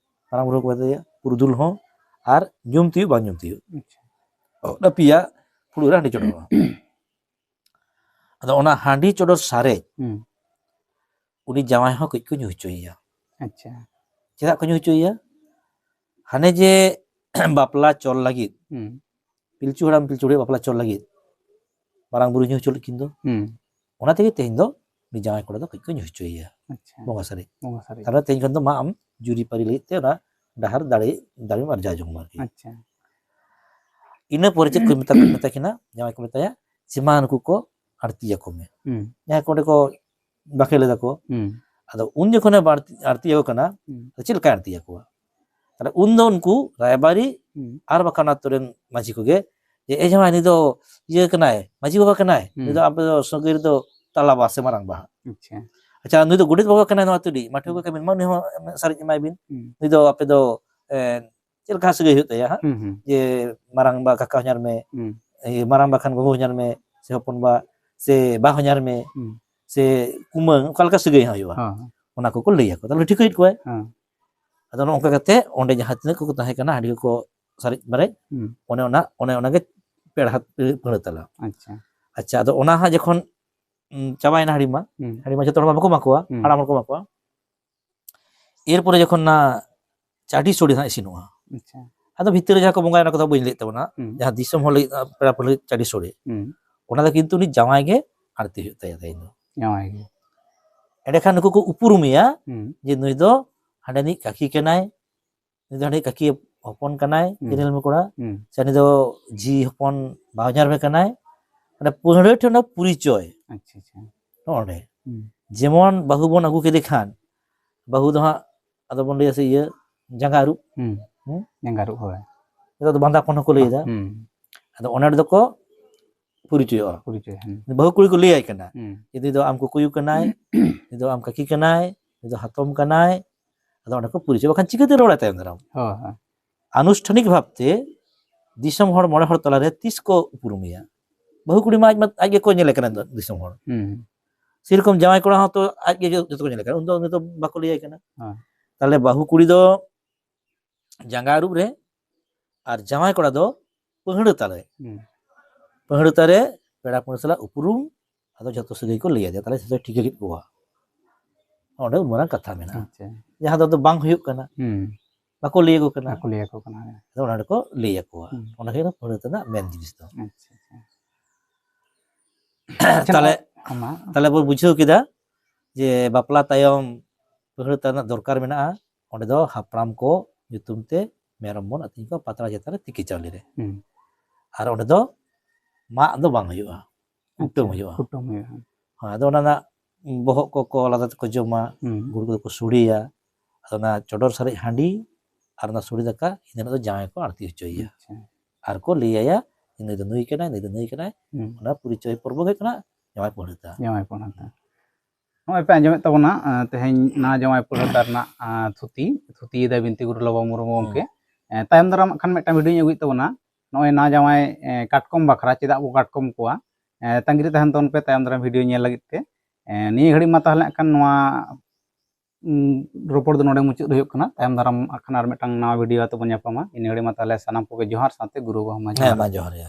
ᱢᱟᱨᱟᱝ ᱵᱩᱨᱩ ᱦᱚᱸᱠᱚ ᱢᱮᱛᱟᱭᱟ, ᱯᱩᱨᱩᱫᱷᱩᱞ ᱦᱚᱸ ᱟᱨ ᱧᱩᱢ ᱛᱤᱭᱳᱜ ᱵᱟᱝ ᱧᱩᱢ ᱛᱤᱭᱳᱜ᱾ ᱟᱪᱪᱷᱟ᱾ ᱚᱱᱟ ᱯᱮᱭᱟ ᱯᱷᱩᱲᱩᱜ ᱨᱮ ᱦᱟᱺᱰᱤ ᱪᱚᱰᱚᱨᱚᱜᱼᱟ᱾ ᱟᱫᱚ ᱚᱱᱟ ᱦᱟᱺᱰᱤ ᱪᱚᱰᱚᱨ ᱥᱟᱨᱮᱡ ᱦᱩᱸ᱾ ᱩᱱᱤ ᱡᱟᱶᱟᱭ ᱦᱚᱸ ᱠᱟᱹᱡ ᱠᱚ ᱧᱩ ᱦᱚᱪᱚᱭᱮᱭᱟ᱾ ᱟᱪᱪᱷᱟ᱾ ᱪᱮᱫᱟᱜ ᱠᱚ ᱧᱩ ᱦᱚᱪᱚᱭᱮᱭᱟ? ᱦᱟᱱᱮ ᱡᱮ ᱵᱟᱯᱞᱟ ᱪᱚᱞ ᱞᱟᱹᱜᱤᱫ, ᱦᱩᱸ᱾ ᱯᱤᱞᱪᱩ ᱦᱟᱲᱟᱢ ᱯᱤᱞᱪᱩ ᱵᱩᱲᱦᱤ ᱵᱟᱯᱞᱟ ᱪᱚᱞ ᱞᱟᱹᱜᱤᱫ ᱢᱟᱨᱟᱝ ᱵᱩᱨᱩ ᱧᱩ ᱦᱚᱪᱚ ᱞᱮᱫ ᱠᱤᱱ ᱫᱚ᱾ ᱦᱩᱸ᱾ ᱚᱱᱟ ᱛᱮᱜᱮ ᱛᱮᱦᱮᱧ ᱫᱚ ᱩᱱᱤ ᱡᱟᱶᱟᱭ ᱠᱚᱲᱟ ᱫᱚ ᱠᱟᱹᱡ ᱠᱚ ᱧᱩ ᱦᱚᱪᱚᱭᱮᱭᱟ᱾ ᱟᱪᱪᱷᱟ᱾ ᱵᱚᱸᱜᱟ ᱥᱟᱨᱮᱡ᱾ ᱵᱚᱸᱜᱟ ᱥᱟᱨᱮᱡ᱾ ᱛᱟᱦᱞᱮ ᱛᱮᱦᱮᱧ ᱠᱷᱚᱱ ᱫᱚ ᱢᱟ ᱟᱢ ᱡᱩᱨᱤᱯᱟᱹᱨᱤ ᱞᱟᱹᱜᱤᱫ ᱛᱮ ᱚᱱᱟ ᱰᱟᱦᱟᱨ ᱫᱟᱲᱮ, ᱫᱟᱲᱮᱢ ᱟᱨᱡᱟᱣ ᱡᱚᱝ ᱢᱟ ᱟᱨᱠᱤ᱾ ᱟᱪᱪᱷᱟ᱾ ᱤᱱᱟᱹ ᱯᱚᱨᱮ ᱪᱮᱫ ᱠᱚ ᱢᱮᱛᱟ, ᱢᱮᱛᱟ ᱠᱤᱱᱟ? ᱡᱟᱶᱟᱭ ᱠᱚ ᱢᱮᱛᱟᱭᱟ, ᱥᱮ ᱢᱟ ᱱᱩᱠᱩ ᱠᱚ ᱟᱬᱛᱤᱭᱟᱠᱚ ᱢᱮ᱾ ᱦᱩᱸ᱾ ᱡᱟᱦᱟᱸᱭ ᱠᱚ ᱚᱸᱰᱮ ᱠᱚ ᱵᱟᱠᱷᱮᱲ ᱞᱮᱫᱟ ᱠᱚ᱾ ᱦᱩᱸ᱾ ᱟᱫᱚ ᱩᱱ ᱡᱚᱠᱷᱚᱱᱮ ᱵᱟᱹᱲᱛᱤ ᱟᱬᱛᱤᱭᱟᱠᱚ ᱠᱟᱱᱟ, ᱦᱩᱸ᱾ ᱟᱫᱚ ᱪᱮᱫ ᱞᱮᱠᱟᱭ ᱟᱬᱛᱤᱭᱟᱠᱚᱣᱟ? ᱛᱟᱦᱞᱮ ᱩᱱ ᱫᱚ ᱩᱱᱠᱩ ᱨᱟᱭᱵᱟᱨᱤ ᱦᱩᱸ᱾ ᱟᱨ ᱵᱟᱠᱷᱟᱱ ᱟᱛᱳ ᱨᱮᱱ ᱢᱟᱹᱡᱷᱤ ᱠᱚᱜᱮ ᱡᱮ, "ᱮ ᱡᱟᱶᱟᱭ, ᱱᱩᱭ ᱫᱚ ᱤᱭᱟᱹ ᱠᱟᱱᱟᱭ, ᱢᱟᱹᱡᱷᱤ ᱵᱟᱵᱟ ᱠᱟᱱᱟᱭ, ᱱᱩᱭ ᱦᱩᱸ᱾ ᱫᱚ ᱟᱯᱮ ᱫᱚ ᱥᱟᱹᱜᱟᱹᱭ ᱨᱮᱫᱚ ᱛᱟᱞᱟ ᱵᱟ ᱥᱮ ᱢᱟᱨᱟᱝ ᱵᱟ᱾ ᱟᱪᱪᱷᱟ᱾ ᱟᱪᱪᱷᱟ, ᱱᱩᱭ ᱫᱚ ᱜᱚᱰᱮᱛ ᱵᱟᱵᱟ ᱠᱟᱱᱟᱭ ᱱᱚᱣᱟ ᱟᱛᱳ ᱨᱤᱱᱤᱡ, ᱢᱟᱹᱴᱷᱩᱣᱟᱹ ᱦᱩᱸ᱾ ᱠᱚ ᱠᱟᱹᱢᱤ, ᱢᱟ ᱱᱩᱭ ᱦᱚᱸ ᱥᱟᱨᱮᱡ ᱮᱢᱟᱭ ᱵᱤᱱ᱾ ᱦᱩᱸ᱾ ᱱᱩᱭ ᱫᱚ ᱟᱯᱮ ᱫᱚ, ᱮ, ᱪᱮᱫ ᱞᱮᱠᱟ ᱥᱟᱹᱜᱟᱹᱭ ᱦᱩᱭᱩᱜ ᱛᱟᱭᱟ ᱦᱟᱸᱜ?" ᱦᱩᱸ, ᱦᱩᱸ᱾ ᱡᱮ ᱢᱟᱨᱟᱝ ᱵᱟ ᱠᱟᱠᱟ ᱦᱚᱧᱦᱟᱨ ᱢᱮ, ᱦᱩᱸ᱾ ᱮ, ᱢᱟᱨᱟᱝ ᱵᱟ ᱠᱷᱟᱱ ᱜᱚᱜᱚ ᱦᱚᱧᱦᱟᱨ ᱢᱮ, ᱥᱮ ᱦᱚᱯᱚᱱ ᱵᱟ, ᱥᱮ ᱵᱟ ᱦᱚᱧᱦᱟᱨ ᱢᱮ, ᱦᱩᱸ᱾ ᱥᱮ ᱠᱩᱢᱟᱹᱝ, ᱚᱠᱟ ᱞᱮᱠᱟ ᱥᱟᱹᱜᱟᱹᱭ ᱦᱟᱸᱜ ᱦᱩᱭᱩᱜᱼᱟ? ᱦᱮᱸ, ᱦᱮᱸ᱾ ᱚᱱᱟ ᱠᱚᱠᱚ ᱞᱟᱹᱭ ᱟᱠᱚ, ᱛᱟᱦᱞᱮ ᱴᱷᱤᱠᱟᱹᱭᱮᱫ ᱠᱚᱣᱟᱭ᱾ ᱦᱮᱸ᱾ ᱟᱫᱚ ᱱᱚᱜᱼᱚ ᱱᱚᱝᱠᱟ ᱠᱟᱛᱮ ᱚᱸᱰᱮ ᱡᱟᱦᱟᱸ ᱛᱤᱱᱟᱹᱜ ᱠᱚᱠᱚ ᱛᱟᱦᱮᱸ ᱠᱟᱱᱟ, ᱦᱟᱺᱰᱤ ᱠᱚᱠᱚ ᱥᱟᱨᱮᱡ ᱵᱟᱨᱮᱡ, ᱦᱩᱸ᱾ ᱚᱱᱮ ᱚᱱᱟ, ᱚᱱᱮ ᱚᱱᱟᱜᱮ ᱯᱮᱲᱟ ᱯᱟᱹᱲᱦᱟᱹ ᱛᱟᱞᱟ᱾ ᱟᱪᱪᱷᱟ᱾ ᱟᱪᱪᱷᱟ, ᱟᱫᱚ ᱚᱱᱟ ᱦᱟᱸᱜ ᱡᱚᱠᱷᱚᱱ ᱩᱸ, ᱪᱟᱵᱟᱭᱮᱱᱟ ᱦᱟᱺᱰᱤ ᱢᱟ, ᱦᱩᱸ᱾ ᱦᱟᱺᱰᱤ ᱢᱟ ᱡᱚᱛᱚ ᱦᱚᱲ ᱢᱟ ᱵᱟᱠᱚ ᱮᱢᱟ ᱠᱚᱣᱟ, ᱦᱩᱸ᱾ ᱦᱟᱲᱟᱢ ᱦᱚᱲ ᱠᱚ ᱮᱢᱟ ᱠᱚᱣᱟ᱾ ᱮᱨᱯᱚᱨᱮ ᱡᱚᱠᱷᱚᱱ ᱚᱱᱟ ᱪᱟᱹᱰᱤ ᱥᱳᱲᱮ ᱦᱟᱸᱜ ᱤᱥᱤᱱᱚᱜᱼᱟ, ᱟᱪᱪᱷᱟ᱾ ᱟᱫᱚ ᱵᱷᱤᱛᱤᱨ ᱨᱮ ᱡᱟᱦᱟᱸ ᱠᱚ ᱵᱚᱸᱜᱟᱭᱟ, ᱚᱱᱟ ᱠᱚᱫᱚ ᱵᱟᱹᱧ ᱞᱟᱹᱭᱮᱫ ᱛᱟᱵᱚᱱᱟ, ᱦᱩᱸ᱾ ᱡᱟᱦᱟᱸ ᱫᱤᱥᱚᱢ ᱦᱚᱲ ᱞᱟᱹᱜᱤᱫ, ᱯᱮᱲᱟ ᱯᱟᱹᱲᱦᱟᱹ ᱞᱟᱹᱜᱤᱫ ᱪᱟᱹᱰᱤ ᱥᱳᱲᱮ, ᱦᱩᱸ᱾ ᱚᱱᱟ ᱫᱚ ᱠᱤᱱᱛᱩ ᱩᱱᱤ ᱡᱟᱶᱟᱭ ᱜᱮ ᱟᱬᱛᱤ ᱦᱩᱭᱩᱜ ᱛᱟᱭᱟ ᱛᱮᱦᱮᱧ ᱫᱚ᱾ ᱡᱟᱶᱟᱭ ᱜᱮ᱾ ᱮᱸᱰᱮᱠᱷᱟᱱ ᱱᱩᱠᱩ ᱠᱚ ᱩᱯᱨᱩᱢᱮᱭᱟ ᱦᱩᱸ᱾ ᱡᱮ ᱱᱩᱭ ᱫᱚ ᱦᱟᱸᱰᱮᱱᱤᱡ ᱠᱟᱠᱤ ᱠᱟᱱᱟᱭ, ᱱᱩᱭ ᱫᱚ ᱦᱟᱸᱰᱮᱱᱤᱡ ᱠᱟᱠᱤ ᱦᱚᱯᱚᱱ ᱠᱟᱱᱟᱭ, ᱦᱩᱸ᱾ ᱠᱮᱱᱮᱞ ᱢᱮ ᱠᱚᱲᱟ, ᱦᱩᱸ᱾ ᱥᱮ ᱱᱩᱭ ᱫᱚ ᱡᱷᱤ ᱦᱚᱯᱚᱱ ᱵᱟᱦᱚᱧᱦᱟᱨ ᱢᱮ ᱠᱟᱱᱟᱭ, ᱢᱟᱱᱮ ᱯᱟᱹᱦᱲᱟᱹ ᱴᱷᱮᱱ ᱚᱱᱟ ᱯᱚᱨᱤᱪᱚᱭ ᱟᱪᱪᱷᱟ, ᱟᱪᱪᱷᱟ᱾ ᱱᱚᱜᱼᱚ ᱱᱚᱰᱮ᱾ ᱦᱩᱸ᱾ ᱡᱮᱢᱚᱱ ᱵᱟᱹᱦᱩ ᱵᱚᱱ ᱟᱹᱜᱩ ᱠᱮᱫᱮ ᱠᱷᱟᱱ, ᱵᱟᱹᱦᱩ ᱫᱚ ᱦᱟᱸᱜ ᱟᱫᱚ ᱵᱚᱱ ᱞᱟᱹᱭᱟ ᱥᱮ ᱤᱭᱟᱹ ᱡᱟᱸᱜᱟ ᱟᱹᱨᱩᱵ, ᱦᱩᱸ᱾ ᱦᱩᱸ? ᱡᱟᱸᱜᱟ ᱟᱹᱨᱩᱵ, ᱦᱳᱭ᱾ ᱱᱤᱛᱚᱜ ᱫᱚ ᱵᱟᱸᱫᱟ ᱯᱚᱱ ᱦᱚᱸᱠᱚ ᱞᱟᱹᱭ ᱮᱫᱟ᱾ ᱦᱩᱸ᱾ ᱟᱫᱚ ᱚᱱᱟ ᱨᱮᱫᱚ ᱠᱚ ᱯᱚᱨᱤᱪᱚᱭᱚᱜᱼᱟ᱾ ᱯᱚᱨᱤᱪᱚᱭ, ᱦᱩᱸ᱾ ᱵᱟᱹᱦᱩ ᱠᱩᱲᱤ ᱠᱚ ᱞᱟᱹᱭᱟᱭ ᱠᱟᱱᱟ, ᱦᱩᱸ᱾ ᱡᱮ ᱱᱩᱭ ᱫᱚ ᱟᱢ ᱠᱩᱠᱩᱭᱩ ᱠᱟᱱᱟᱭ, ᱱᱩᱭ ᱫᱚ ᱟᱢ ᱠᱟᱠᱤ ᱠᱟᱱᱟᱭ, ᱱᱩᱭ ᱫᱚ ᱦᱟᱛᱚᱢ ᱠᱟᱱᱟᱭ᱾ ᱟᱫᱚ ᱚᱸᱰᱮ ᱠᱚ ᱯᱚᱨᱤᱪᱚᱭ, ᱵᱟᱠᱷᱟᱱ ᱪᱤᱠᱟᱹᱛᱮ ᱨᱚᱲᱟᱭ ᱛᱟᱭᱚᱢ ᱫᱟᱨᱟᱢ? ᱦᱳᱭ, ᱦᱳᱭ᱾ ᱟᱱᱩᱥᱴᱷᱟᱱᱤᱠ ᱵᱷᱟᱵᱛᱮ ᱫᱤᱥᱚᱢ ᱦᱚᱲ ᱢᱚᱬᱮ ᱦᱚᱲ ᱛᱟᱞᱟᱨᱮ ᱛᱤᱥ ᱠᱚ ᱩᱯᱨᱩᱢᱮᱭᱟ? ᱵᱟᱹᱦᱩ ᱠᱩᱲᱤ ᱢᱟ ᱟᱡ ᱢᱟ, ᱟᱡ ᱜᱮᱠᱚ ᱧᱮᱞᱮ ᱠᱟᱱᱟ ᱫᱤᱥᱚᱢ ᱦᱚᱲ᱾ ᱦᱩᱸ᱾ ᱥᱮᱨᱚᱠᱚᱢ ᱡᱟᱶᱟᱭ ᱠᱚᱲᱟ ᱦᱚᱸ ᱛᱚ ᱟᱡ ᱜᱮ ᱡᱚᱛᱚ ᱠᱚ ᱧᱮᱞᱮ ᱠᱟᱱᱟ, ᱩᱱ ᱫᱚ ᱩᱱᱤ ᱫᱚ ᱵᱟᱠᱚ ᱞᱟᱹᱭᱟᱭ ᱠᱟᱱᱟ᱾ ᱦᱳᱭ᱾ ᱛᱟᱦᱞᱮ ᱵᱟᱹᱦᱩ ᱠᱩᱲᱤ ᱫᱚ ᱡᱟᱸᱜᱟ ᱟᱹᱨᱩᱵ ᱨᱮ ᱟᱨ ᱡᱟᱶᱟᱭ ᱠᱚᱲᱟ ᱫᱚ ᱯᱟᱹᱦᱲᱟᱹ ᱛᱟᱞᱮ᱾ ᱦᱩᱸ᱾ ᱯᱟᱹᱦᱲᱟᱹ ᱛᱟᱞᱮ ᱯᱮᱲᱟ ᱯᱟᱹᱲᱦᱟᱹ ᱥᱟᱞᱟᱜ ᱩᱯᱨᱩᱢ, ᱟᱫᱚ ᱡᱷᱚᱛᱚ ᱥᱟᱹᱜᱟᱹᱭ ᱠᱚ ᱞᱟᱹᱭ ᱟᱫᱮᱭᱟ, ᱛᱟᱦᱞᱮ ᱡᱷᱚᱛᱚᱭ ᱴᱷᱤᱠᱟᱹ ᱠᱮᱫ ᱠᱚᱣᱟ᱾ ᱚᱸᱰᱮ ᱩᱱ ᱢᱟᱨᱟᱝ ᱠᱟᱛᱷᱟ ᱢᱮᱱᱟᱜᱼᱟ, ᱟᱪᱪᱷᱟ᱾ ᱡᱟᱦᱟᱸ ᱫᱚ ᱟᱫᱚ ᱵᱟᱝ ᱦᱩᱭᱩᱜ ᱠᱟᱱᱟ, ᱦᱩᱸ᱾ ᱵᱟᱠᱚ ᱞᱟᱹᱭ ᱟᱠᱚ ᱠᱟᱱᱟ᱾ ᱵᱟᱠᱚ ᱞᱟᱹᱭ ᱟᱠᱚ ᱠᱟᱱᱟ, ᱦᱮᱸ᱾ ᱟᱫᱚ ᱚᱱᱟ ᱨᱮᱠᱚ ᱞᱟᱹᱭ ᱟᱠᱚᱣᱟ᱾ ᱦᱩᱸ᱾ ᱚᱱᱟ ᱜᱮ ᱯᱟᱹᱦᱲᱟᱹ ᱨᱮᱱᱟᱜ ᱢᱮᱱ ᱡᱤᱱᱤᱥ ᱫᱚ᱾ ᱟᱪᱪᱷᱟ, ᱟᱪᱪᱷᱟ᱾ ᱟᱪᱪᱷᱟ, ᱛᱟᱦᱞᱮ, ᱚᱱᱟ ᱛᱟᱦᱞᱮ ᱵᱚᱱ ᱵᱩᱡᱷᱟᱹᱣ ᱠᱮᱫᱟ ᱡᱮ ᱵᱟᱯᱞᱟ ᱛᱟᱭᱚᱢ ᱯᱟᱹᱦᱲᱟᱹ ᱨᱮᱱᱟᱜ ᱫᱚᱨᱠᱟᱨ ᱢᱮᱱᱟᱜᱼᱟ, ᱚᱸᱰᱮ ᱫᱚ ᱦᱟᱯᱲᱟᱢ ᱠᱚ ᱧᱩᱛᱩᱢ ᱛᱮ ᱢᱮᱨᱚᱢ ᱵᱚᱱ ᱟᱹᱛᱤᱧ ᱠᱚᱣᱟ ᱯᱟᱛᱲᱟ ᱪᱮᱛᱟᱱ ᱨᱮ ᱛᱤᱠᱤ ᱪᱟᱣᱞᱮ ᱨᱮ᱾ ᱦᱩᱸ᱾ ᱟᱨ ᱚᱸᱰᱮ ᱫᱚ ᱢᱟᱜ ᱫᱚ ᱵᱟᱝ ᱦᱩᱭᱩᱜᱼᱟ, ᱠᱩᱴᱟᱹᱢ ᱟᱪᱪᱷᱟ, ᱦᱩᱭᱩᱜᱼᱟ᱾ ᱠᱩᱴᱟᱹᱢ ᱦᱩᱭᱩᱜᱼᱟ᱾ ᱦᱮᱸ, ᱟᱫᱚ ᱚᱱᱟ ᱨᱮᱱᱟᱜ ᱵᱚᱦᱚᱜ ᱠᱚᱠᱚ ᱟᱞᱟᱫᱟ ᱛᱮᱠᱚ ᱡᱚᱢᱟ, ᱦᱩᱸ᱾ ᱜᱩᱲ ᱠᱚᱫᱚ ᱠᱚ ᱥᱚᱲᱮᱭᱟ, ᱟᱫᱚ ᱚᱱᱟ ᱪᱚᱰᱚᱨ ᱥᱟᱨᱮᱡ ᱦᱟᱺᱰᱤ ᱟᱨ ᱚᱱᱟ ᱥᱚᱲᱮ ᱫᱟᱠᱟ ᱤᱱᱟᱹ ᱦᱤᱞᱳᱜ ᱫᱚ ᱡᱟᱶᱟᱭ ᱠᱚ ᱟᱬᱛᱤ ᱦᱚᱪᱚᱭᱮᱭᱟ᱾ ᱟᱪᱪᱷᱟ᱾ ᱟᱨ ᱠᱚ ᱞᱟᱹᱭ ᱟᱭᱟ, "ᱱᱩᱭ ᱫᱚ ᱱᱩᱭ ᱠᱟᱱᱟᱭ, ᱱᱩᱭ ᱫᱚ ᱱᱩᱭ ᱠᱟᱱᱟᱭ", ᱦᱩᱸ᱾ ᱚᱱᱟ ᱯᱚᱨᱤᱪᱚᱭ ᱯᱚᱨᱵᱚ ᱜᱮ ᱠᱟᱱᱟ ᱡᱟᱶᱟᱭ ᱯᱟᱹᱦᱲᱟᱹᱛᱟ᱾ ᱡᱟᱶᱟᱭ ᱯᱟᱹᱦᱲᱟᱹᱛᱟ᱾ ᱱᱚᱜᱼᱚᱭ ᱯᱮ ᱟᱸᱡᱚᱢᱮᱫ ᱛᱟᱵᱚᱱᱟ, ᱟᱸ, ᱛᱮᱦᱮᱧ ᱱᱟ ᱡᱟᱶᱟᱭ ᱯᱟᱹᱦᱲᱟᱹᱛᱟ ᱨᱮᱱᱟᱜ, ᱟᱸ, ᱛᱷᱩᱛᱤ, ᱛᱷᱩᱛᱤᱭᱮᱫᱟᱭ ᱵᱤᱱᱛᱤ ᱜᱩᱨᱩ ᱞᱚᱵᱚ ᱢᱩᱨᱢᱩ ᱜᱚᱢᱠᱮ᱾ ᱦᱩᱸ᱾ ᱮᱸ, ᱛᱟᱭᱚᱢ ᱫᱟᱨᱟᱢ ᱦᱟᱸᱜ ᱠᱷᱟᱱ ᱢᱤᱫᱴᱟᱝ video ᱧ ᱟᱹᱜᱩᱭᱮᱫ ᱛᱟᱵᱚᱱᱟ, ᱱᱚᱜᱼᱚᱭ ᱱᱟ ᱡᱟᱶᱟᱭ, ᱮᱸ, ᱠᱟᱴᱠᱚᱢ ᱵᱟᱠᱷᱨᱟ, ᱪᱮᱫᱟᱜ ᱵᱚ ᱠᱟᱴᱠᱚᱢ ᱠᱚᱣᱟ᱾ ᱮᱸ, ᱛᱟᱺᱜᱤ ᱨᱮ ᱛᱟᱦᱮᱱ ᱛᱟᱵᱚᱱ ᱯᱮ ᱛᱟᱭᱚᱢ ᱫᱟᱨᱟᱢ video ᱧᱮᱞ ᱞᱟᱹᱜᱤᱫ ᱛᱮ᱾ ᱮᱸ, ᱱᱤᱭᱟᱹ ᱜᱷᱟᱹᱲᱤᱡ ᱢᱟ ᱛᱟᱦᱚᱞᱮ ᱦᱟᱸᱜ ᱠᱷᱟᱱ ᱱᱚᱣᱟ, ᱩᱸ, ᱨᱚᱯᱚᱲ ᱫᱚ ᱱᱚᱰᱮ ᱢᱩᱪᱟᱹᱫ ᱦᱩᱭᱩᱜ ᱠᱟᱱᱟ᱾ ᱛᱟᱭᱚᱢ ᱫᱟᱨᱟᱢ ᱦᱟᱸᱜ ᱠᱷᱟᱱ ᱟᱨ ᱢᱤᱫᱴᱟᱝ ᱱᱟᱣᱟ video ᱟᱛᱮ ᱵᱚᱱ ᱧᱟᱯᱟᱢᱟ᱾ ᱤᱱᱟᱹ ᱜᱷᱟᱹᱲᱤᱡ ᱢᱟ ᱛᱟᱦᱚᱞᱮ ᱥᱟᱱᱟᱢ ᱠᱚᱜᱮ ᱡᱚᱦᱟᱨ, ᱥᱟᱶᱛᱮ ᱜᱩᱨᱩ ᱵᱟᱵᱟ ᱦᱚᱸ ᱢᱟ ᱦᱮᱸ, ᱡᱚᱦᱟᱨ᱾ ᱢᱟ ᱡᱚᱦᱟᱨ ᱜᱮ᱾